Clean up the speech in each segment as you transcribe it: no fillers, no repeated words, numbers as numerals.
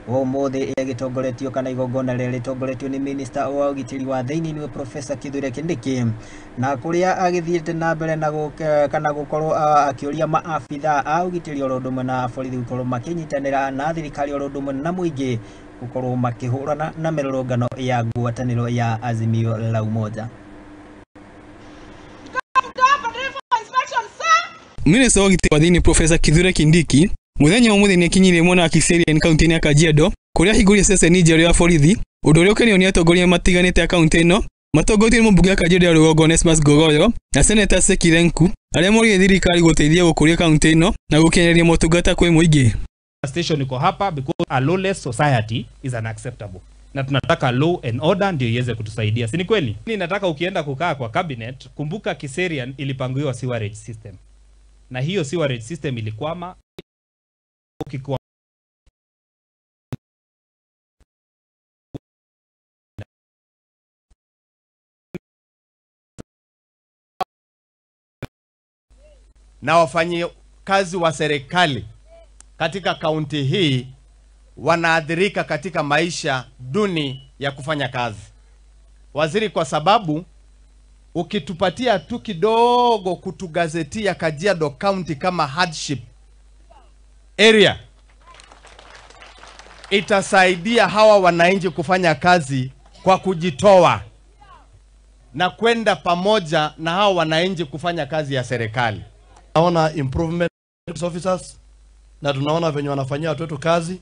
Ũmũthĩ ĩgĩtongoretio kana igongona rĩrĩa rĩtongoretio nĩ minista wa ũgitĩri wa thĩinĩ nĩwe Professor Kithure Kindiki, na kũrĩa agĩthiĩte na mbere na kana gũkorwo akĩũria maabitha a ũgitĩri oro ũndũ ũmwe na borithi gũkorwo makĩnyitanĩra na thirikari oro ũndũ ũmwe na mũingĩ gũkorwo makĩhũrana na mĩrũrũngano ya ngwatanĩro ya Azimio la Umoja. Minista wa ũgitĩri wa thĩinĩ Professor Kithure Kindiki muthenya ũmũthĩ nĩakinyirie mwena wa Kiserian kaunti-inĩ ya Kajiado kũrĩa ahingũrire ceceni njerũ ya borithi, ũndũ ũrĩa ũkenio nĩ atongoria matiganĩte a kaunti ĩno matongoretio nĩ mũmbunge wa Kajiado ya rũgongo Onesmus Ngogoyo na Seneta Seki Lenku arĩa morire thirikari gũteithia gũkũria kaunti ĩno na gũkinyanĩria motungata kwĩ mũingĩ. Station iko hapa because a lawless society is unacceptable, na tunataka law and order ndio iweze kutusaidia, si ni kweli? Nataka ukienda kukaa kwa cabinet, kumbuka Kiserian ilipangiwa sewerage system, na hiyo sewerage system ilikwama. Na wafanyikazi wa serikali katika kaunti hii wanaathirika katika maisha duni ya kufanya kazi. Waziri, kwa sababu ukitupatia tu kidogo kutugazetia Kajiado County kama hardship area, itasaidia hawa wananchi kufanya kazi kwa kujitoa na kwenda pamoja na hawa wananchi kufanya kazi ya serikali. Tunaona improvement officers na tunaona venye wanafanyia watu wetu kazi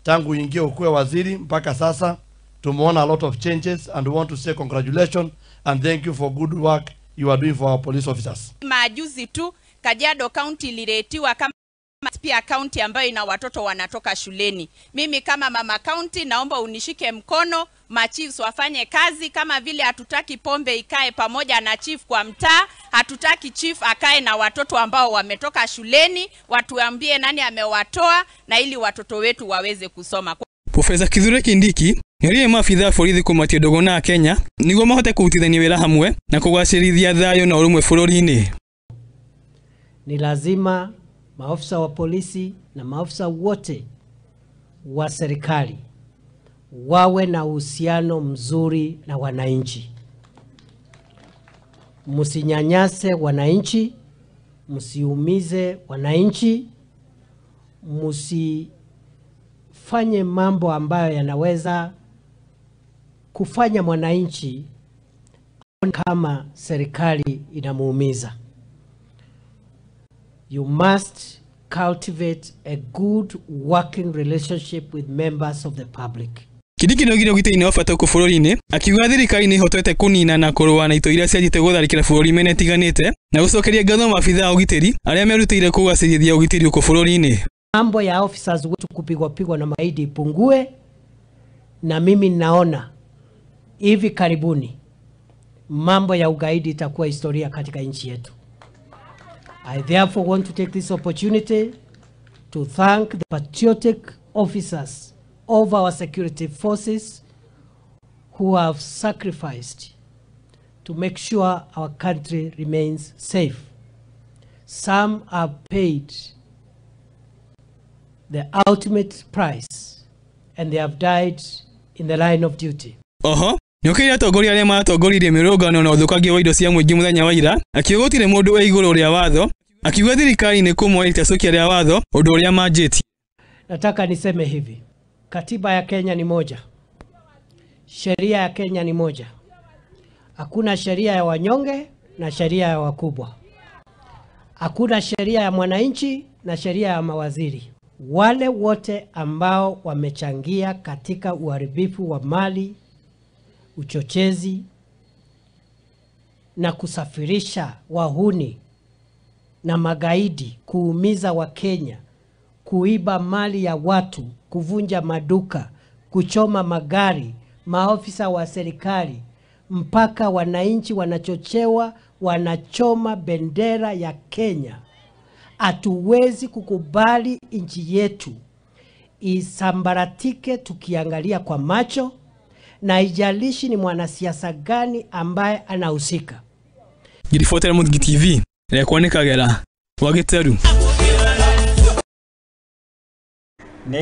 tangu ingie ukuwe waziri mpaka sasa. Tumeona a lot of changes and we want to say congratulations and thank you for good work you are doing for our police officers. Majuzi tu Kajiado County iliretiwa kama pia county ambayo ina watoto wanatoka shuleni. Mimi kama mama county naomba unishike mkono, machiefs wafanye kazi kama vile hatutaki pombe ikae pamoja na chief kwa mtaa, hatutaki chief akae na watoto ambao wametoka shuleni, watuambie nani amewatoa na ili watoto wetu waweze kusoma. Professor Kithure Kindiki nĩoririe maabitha a borithi kũmatia ndũgũ na Kenya nĩguo mahote kũrutithania wĩra hamwe na kũgacĩrithia thayũ na ũrũmwe bũrũri-inĩ. Ni lazima maafisa wa polisi na maafisa wote wa serikali wawe na uhusiano mzuri na wananchi. Msinyanyase wananchi, msiumize wananchi, msifanye mambo ambayo yanaweza kufanya mwananchi kama serikali inamuumiza. You must cultivate a good working relationship with members of the public. Kindiki nĩoigire ũgitĩri nĩ wa bata gũkũ bũrũri-inĩ, akiuga thirikari nĩ ĩhotete kũnina na kũrũa na itoi iria cianjĩtie gũtharĩkĩra bũrũri mĩena ĩtiganĩte na gũcokeria ngatho maabitha a ũgitĩri arĩa merutĩire kũgacĩrithia ũgitĩri gũkũ bũrũri-inĩ. Mambo ya officers wetu kupigwa pigwa na magaidi ipungue, na mimi naona hivi karibuni mambo ya ugaidi itakuwa historia katika nchi yetu. I therefore want to take this opportunity to thank the patriotic officers of our security forces who have sacrificed to make sure our country remains safe. Some have paid the ultimate price and they have died in the line of duty. Oho, nĩokĩrire atongoria arĩa maratongoririe mĩrũrũngano na ũthũkangia wa indo cia mũingĩ mũthenya wa ira, akiuga gũtirĩ mũndũ wĩ igũrũ rĩa watho, akiuga thirikari nĩ kũmoya itacokia rĩa watho ũndũ ũrĩa manjĩtie. Nataka niseme hivi, katiba ya Kenya ni moja, sheria ya Kenya ni moja. Hakuna sheria ya wanyonge na sheria ya wakubwa. Hakuna sheria ya mwananchi na sheria ya mawaziri. Wale wote ambao wamechangia katika uharibifu wa mali, uchochezi na kusafirisha wahuni na magaidi, kuumiza Wakenya, kuiba mali ya watu, kuvunja maduka, kuchoma magari, maofisa wa serikali, mpaka wananchi wanachochewa, wanachoma bendera ya Kenya. Hatuwezi kukubali nchi yetu isambaratike tukiangalia kwa macho, na haijalishi ni mwanasiasa gani ambaye anahusika. Ngiribotera Mutgi TV, rekwa nĩ Kagera wa Gĩteru.